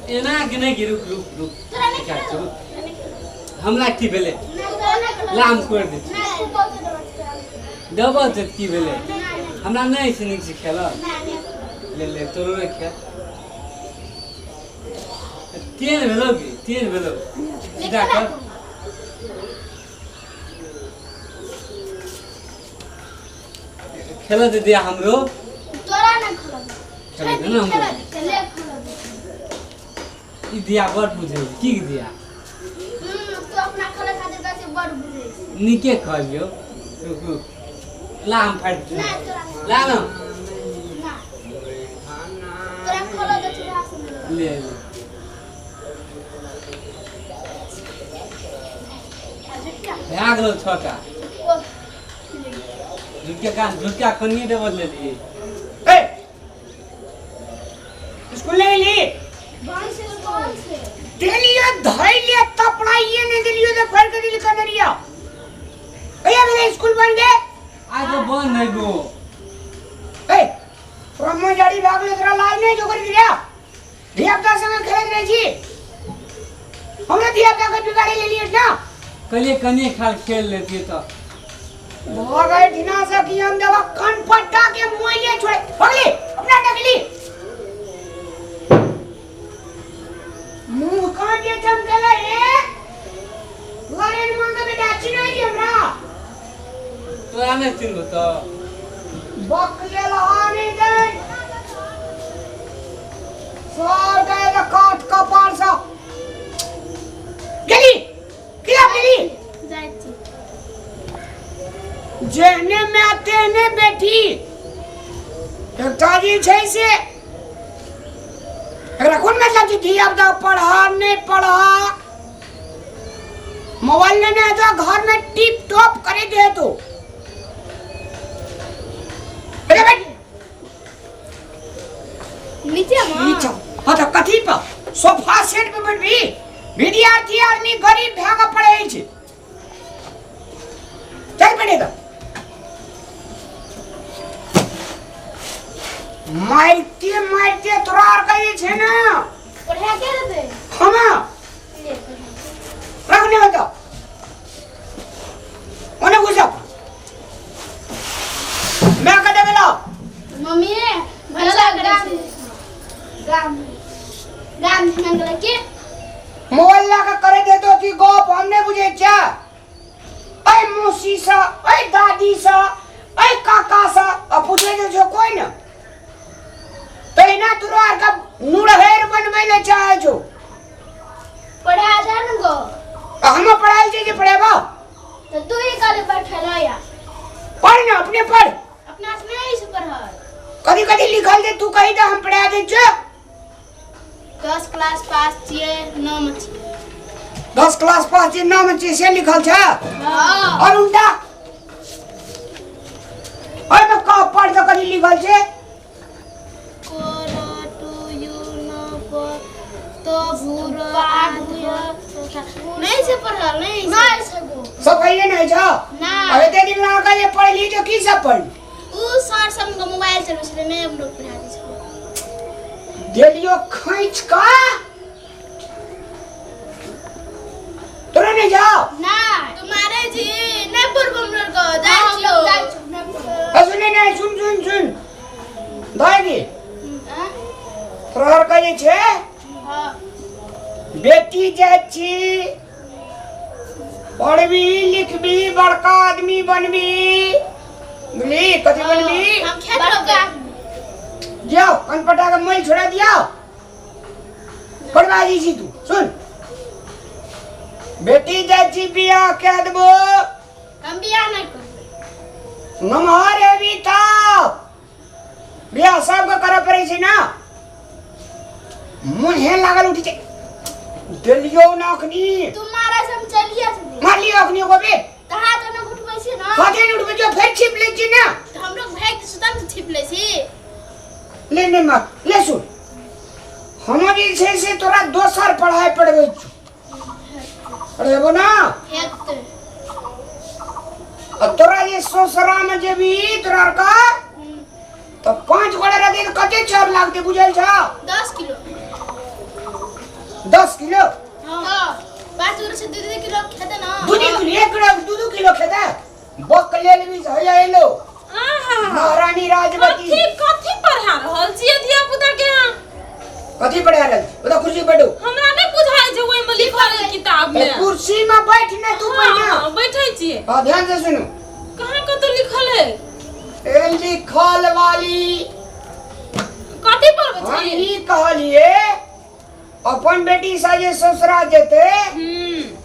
एना के नहि कि रुक रुक रुक। तोरा नहि अच्छा, खेलो। रुक। तोरा नहि खेलो। हमरा की भेलै? नहि, तोरा नहि खेलो। ला हम कोरि दै छी। नहि, तू बहुते देबऽ छै। देबऽ तऽ की भेलै? नहि, नहि। हमरा नहि छै नीक से खेलल। नहि, नहि। ले ले तोरो नहि खेल। तेल भेलौ की? तेल भेलौ। सीधा कर। खेलऽ दे दिया हमरो। तोरा नहि खेलऽ दे। खेलऽ दे ने हमरो। खेलऽ दे, ले खेलऽ दे। ई दिया बड़ बुझै छै। की दिया? तू अपना खेलै खातिर कहै छै बड़ बुझै छै। नीके कहलियौ। रुक रुक। ला हम फाड़ि दै। नहि, तोरा नहि। ला न। नहि। तोरा खेलऽ दे छै, से नहि। ले ले। भए गेलौ छटा। झुटके कान झुटका कोनिए देबऽ लेलियै। ए स्कूल नहीं गेली? देलियो धैलियो तपड़ाइए नहीं देलियो तो फाड़ के दिली कनरिया। कहिया भेलै स्कूल बन गे? आज तो बंद है गो। ए ब्रह्मचारी भागलो तोरा लाज नहीं जो कर दिया। धिया पुता संगे खेलैत रहै छी। हमरा धिया पुता के बिगाड़े लेलियै ना। कहलियै कनिए खाल खेल लेतियै तऽ। भगै ढिना से की हम देबा कनपट्टा के मोइले छोड़े। भगली अपना डगली। मुंह कान जे चमकेला ए लरेन मां के बेटा चिन्है छी हमरा। तोरा नहि चिन्हबो तऽ। बकले लहा नहीं दे। सब गए तो काट कपार सा। गेली किया गेली? जाइ छी। जेहने में तेहने बेटी। एकटा जे छै से एकरा कोन मतलब छै धिया पुता पढ़ा नहीं पढ़ा। मोबाइल लेने हेतो घर में टिप टॉप करे दे तो। अरे भाई नीचे मां। नीचा। हाँ तो कथी पर सोफा सेट पे बैठबी? विद्यार्थी आदमी गरीब भए के पढ़ै छै। चल बैठे तो। मारते मारते तोरा आर के जे छै ना। पढ़ा के देतै? हम ले पढ़ा। रखने हो तो। ओने घुसो। मैं कटे गेलो। मम्मी भला गाम गाम गाम मंगल के मोबाइल ला के करे दे तो की गप हम नहीं बुझे छा। ऐ मौसी सा, ऐ दादी सा, ऐ काका सा, आ पूछे जे छो कोई न। तहिना तोरा आर के मुड़हेर बनबै ले चाहे छो। पढ़ा दे न गो। आ हम पढ़ायल छै जे पढ़ेबा? तो तू ही काले बैठल या। पढ़ न अपने पढ़। अपना से नहीं से पढ़ल। कभी कभी लिखल दे तू कही दे हम पढ़ा दे छो। 10 क्लास पास छियै, 9 में छियै। 10 क्लास पास छियै, 9 में छियै से लिखल छै? हाँ। और उल्टा? ओहिमे कह पढ़ तऽ कथी लिखल छै? को र टू you न प त भू र आ ध नहीं से पढ़ल, नहीं से। नहीं से गो। सब कहिए नहीं छौ? ना। अब एते दिन लगा के जे पढ़ली तो की सब पढ़ली? उ सर सब के मोबाइल चलबै छलै, नहीं हम लोग पढ़ा दै छलै। देलियो खैच का? तोरा नहीं जाओ? ना। तुम्हारे जी नहीं पढ़बो हम लोग को, जाइ छियो। अ सुने नहीं, सुन सुन सुन। दाई हाँ? तोरा आर के जे छै? हाँ। बेटी जाइ छी, पढ़बी लिखबी बड़का आदमी बनबी। बुझली कथी बनबी? हम खेत रोपबै। जाओ कनपटा के मैल छोड़ा दिया। पढ़वा जी छी तू सुन। बेटी जाइ छी बियाह कए देबो। हम बियाह नहीं करबै। नमहर हेबी तब बियाह सबके करऽ पड़ै छै ना। मुँहे लागल उठि छै। देलियौ ना अखनी। तू मारा से हम चलिए छली। मारलियौ अखनी एगो बेर। तऽ हाथ ओना उठबै छी ना। हाथे नहि उठबै छियौ, फेर छिप लै छी ना। तऽ हम लोग भागि के सुतम तऽ छिप लै छी। ले ले मार, ले सुन। हम जे छै से तोरा दोसर पढ़ाइ पढ़बै छियौ। पढ़ेबो ना? हेतै। आ तोरा जे ससुरा में जेबी तोरा आर के तऽ 5 गोटा रहतै तऽ कते चाउर लागतै बुझल छौ? 10 किलो। किलो। हां, 5 गोरे से 2-2 किलो खेते ना। दू दू किलो, एक किलो दू दू किलो खेते बक लेल भी हैया एलो। आहा, महारानी राजवती। कथी कथी पढ़ा रहल छियै धिया पुता के अहाँ? कथी पढ़ा रहल छी? ओतऽ कुर्सी पर बैठू। हमरा नहि बुझाइ छै ओहिमे लिखल है किताब में। ए, कुर्सी में बैठ ने तू पहिने। हाँ, बैठै छियै। हाँ, ध्यान से सुनू। कहाँ कतौ लिखल है? ए लिखल वाली। कथी पढ़बै हम छियै? ई कहलिए अपन बेटी से जे ससुरा जेते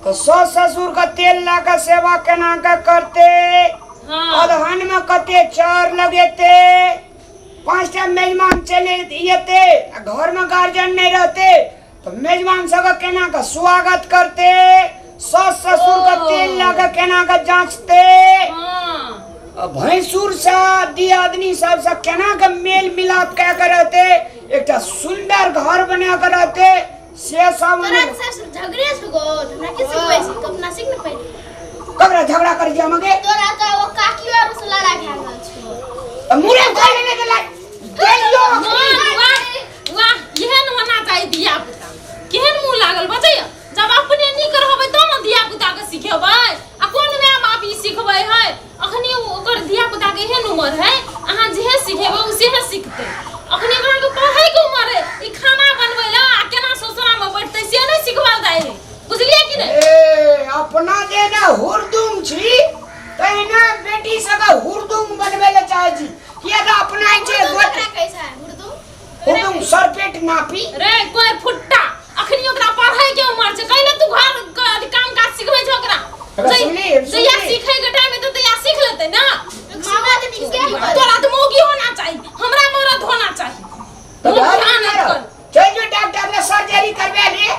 तो सास ससुर का तेल ला के सेवा केना के करते, अदहन में कते चार लगेते, पांचटा मेजमान चले येते, आ घर में गार्जियन नहीं रहते तो मेजमान सब केना के स्वागत करते, सास ससुर का तेल ला के केना के जांचते, भैंसुर से दियादनी सब से केना के मेल मिलाप कए के रहते, एकटा सुंदर घर बना के रहते, से सब। तोरा के सब झगड़े छौ गो, हमरा के सिखबै छी? अपना सीख ने पहिले। ककरा झगड़ा कर छी हमके? तोरा तऽ ओ काकी और से लड़ाई भए गेल छौ। मुरे उखाड़ लेने के ला देलियो। वाह वाह, एहन होना चाही धिया पुता। केहन मुँह लागल बचैया? जब अपने नीक रहबै तब ने धिया पुता के सिखेबै। आ कोन माय बाप ई सिखबै है? अखनी ओकर धिया पुता के एहन उमर है, अहाँ जेहे सिखेबै ओ सेहे सिखतै। अखनी ओकरा के पढ़ै के उमर है, ई खाना बनबै ला आ केना ससुरा में बैठतै से नहि सिखबल जाइ है, बुझलियै कि नहि? ए, अपना जे ने हुरदुम छी तहिना बेटी सबके हुरदुम बनबै लए चाहै छी, किया तऽ अपना छै उर्दू गोट ककरा कहै छै? उर्दू? हुरदुम सरपेट नापी। रे कोई फुट्टा, अखनी ओकरा पढ़ै के उमर छै, कैले तू घर के काम काज सिखबै छै ओकरा? अगर सुनली, जहिया सुनली। सीखै के टाइम एतै तहिया सीख लेतै ना। मामा तऽ ठीक से तोरा तऽ मौगी होना चाही, हमरा मरद होना चाही। तऽ मुँह घर ध्यान की कर। करब? चलि जो डॉक्टर ले सर्जरी करबा ले।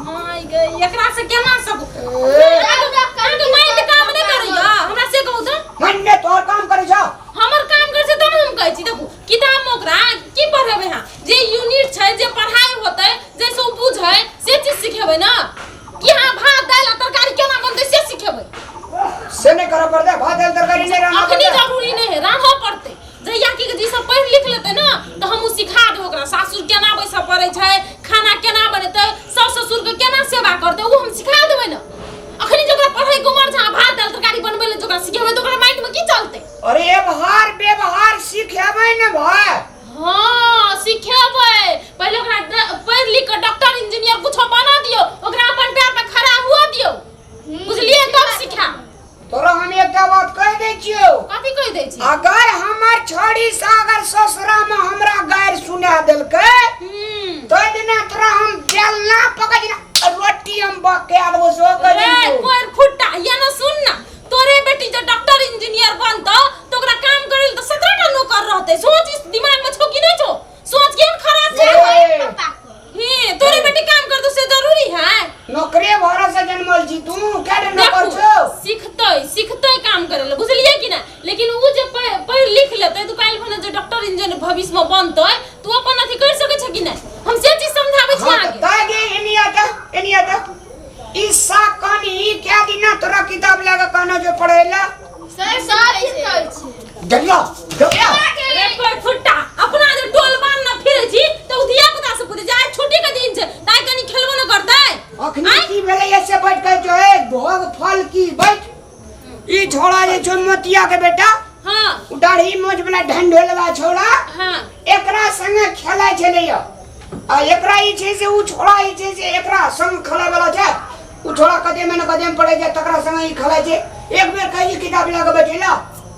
My गई, एकरा से केना सब ए, अहाँके माइंड काम नहि करैया, हमरा से कहू तऽ। मन ने तोहर काम करै छौ। हमर काम करै छै तब हम कहै छी। देखू, किताब में ओकरा की पढ़ेबै अहाँ? जे यूनिट छै, जे पढ़ाई होतै, जैसे ओ बुझै से चीज सिखेबै ना, कि अहाँ भात दालि आ तरकारी केना बनतै से सिखेबै? से नहि करऽ पड़तै, भात दालि तरकारी नहि रान्हऽ अखनी पड़तै। जरूरी नहि है, रान्हऽ पड़तै। जहिया कि जे सब पढ़ि लिख लेतै ना तऽ हम ओ सिखा देबै ओकरा, सासुर केना बैसऽ पड़ै छै, खाना केना बनेतै, सास ससुर के केना सेवा करतै, ओ हम सिखा देबै ना। अखनी जे ओकरा पढ़ै के उमर छै, अहाँ भात दालि तरकारी बनबै लए जे ओकरा सिखेबै तऽ ओकरा माइंड में की चलतै? अरे व्यवहार व्यवहार सिखेबै ने भाय। हाँ, सिखेबै। पहिले ओकरा पढ़ि लिख कऽ डॉक्टर इंजीनियर कुछो बना दियौ, ओकरा अपन पैर पर खड़ा हुआ दियौ, बुझलियै? तब सिखा। तोरा हम एकटा बात कहि दै छियौ। कथी कहि दै छी? अगर हमर छोड़ी से अगर ससुरा में हमरा गारि सुना देलकै तो दिना तोरा हम बेलना पकड़ रोटी हम बके देबो, सो कहि रे दै छियौ। कोर फुट्टा, ये ना सुन ना, तोरे बेटी जो डॉक्टर इंजीनियर बनतो तो ओकरा काम करे त 17 टा नौकर रहते। सोच इस दिमाग में छौ कि नहीं छौ? सोच केहन खराब छै। ए, पापा को हे, तोरे बेटी काम करतो से जरूरी है? नौकरे भरोसे जन्मल छी तू, क्या नौकर देखू, छौ? सिखतै सिखतै काम करे ले, बुझलियै कि ना? लेकिन उ जे पढ़ि लिख लेतै तऽ काल्हि भने जे डॉक्टर इंजीनियर भविष्य में बनतै तऽ उ अपन अथी कर सकै छै कि नहि? हम से चीज समझाबै छी हाँ, अहाँके। तऽ गे एनिया तऽ एनिया तऽ ई सा कनी ई क्या दिना तोरा किताब लगा कहनो जो पढ़े ला? सर सब सिखै छै। जलिया जलिया। रे कोइ फुट्टा, अपना जे टोल बान न फिरै छी तऽ उ धिया पुता से पूछै छै, आइ छुट्टी के दिन छै ताइ कनी खेलबो न करतै? अखनी की भेलै से बैठ के जो है भोग फल की बैठ। ई छोड़ा जे छौ मोतिया के बेटा, उ दाढ़ी मोछ वाला ढंढोलवा छोड़ा, एकरा संगे खेलै छलैया। आ एकरा ई छै से उ छोड़ा ई छै से एकरा संग खेलै वाला छै। उ छोड़ा कदे में न कदे में पड़ै छै, तकरा संगे ई खेलै छै। एक बेर कहै छै किताब लऽ के बैठेला।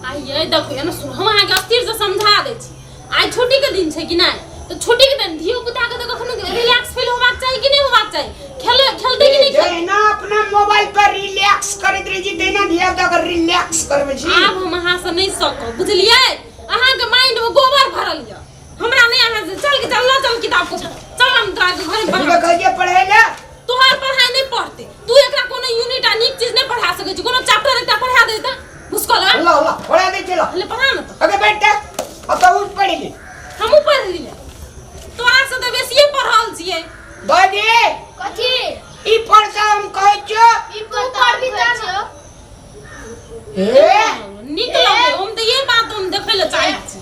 आइ ये देखू, एना सुन, हम अहाँके अस्थिर से समझा दै छी। आइ छुट्टी के दिन छै कि नहि? तऽ छुट्टी के दिन धियो पुता के तऽ कखनो रिलैक्स फील होबाक चाही कि नहि होबाक चाही? खेले खेलतै कि नहि खेलतै? जहिना अपना मोबाइल पर रिलैक्स करैत रहै छी तहिना धिया पुता के रिलैक्स करबै छी। आब हम अहाँ से नहि सकब, बुझलियै? अहाँके माइंड में गोबर भरल यऽ, हमरा नहि अहाँ से। चल के चल ल, चल किताब को चल, हम तोरा के घर में तू पढ़ा। कहै छियै पढ़ै लए। तोहर पढ़ाई नहि पढ़तै। तू एकरा कोनो यूनिट आ नीक चीज नहि पढ़ा सकै छी? कोनो चैप्टर एकटा पढ़ा दे तऽ भुसकल। ल ल, पढ़ा दै छी ल। ले, पढ़ा न तऽ। अगे बैठ तऽ अब तऽ उठ पढ़ि ले। हमहूँ पढ़ि लियै, तोरा से तऽ बेसिए पढ़ल छियै। दादी। कथी? ई पढ़ता हम कहै छियौ। ई तू पढ़बी तऽ छौ। हे, नीक लगै हम तऽ ये बात हम देखै लए चाहै छी,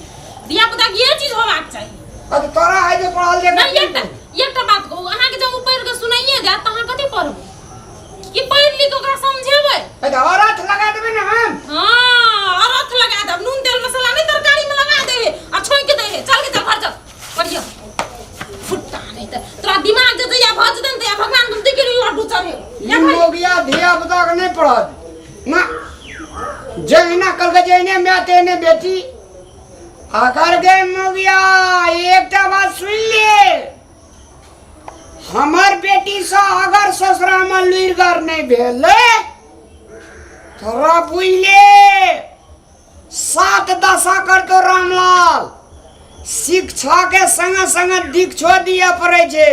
धिया पुता के ये चीज होबाक चाही। अब तोरा है जे पढ़ल जे। नहि, एकटा एकटा बात कहू अहाँके, जब ओ पढ़ि कऽ सुनाइए नूने देत तऽ अहाँ कथी पढ़बै कि पढ़ि लिख ओकरा समझेबै? ए तऽ अरथ लगा देबै ने हम। हाँ, अरथ लगा देब। नून तेल मसाला नहीं तरकारी में लगा दे आ छोंक दे। चल के चल, घर चल, पढ़ियो फुट्टा। नहीं त तोरा दिमाग जे जइया भऽ जेतै ने तहिया भगवान तुम देखि लड्डू चढ़े। ई मोगिया धिया पुता के नहीं पढ़त ना। जहिना कल के जहिने माय तेहने बेटी। अगर गे मोगिया, एकटा बात सुन ले, हमर बेटी से अगर ससुरा में लुरिगर नहीं भेलै तोरा बुझले सात दशा करतो रामलाल। शिक्षा के संगे संगे दीक्षो दिए पड़े छै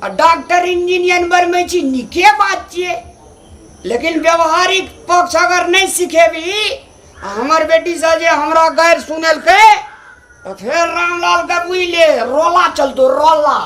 आ डॉक्टर इंजीनियर बनबै छी, नीके बात छियै, लेकिन व्यवहारिक पक्ष अगर नहीं सिखेबी आ हमर बेटी से जे हमरा गारि सुनेलकै तऽ फेर रामलाल के बुझले रोला चलतो रोला।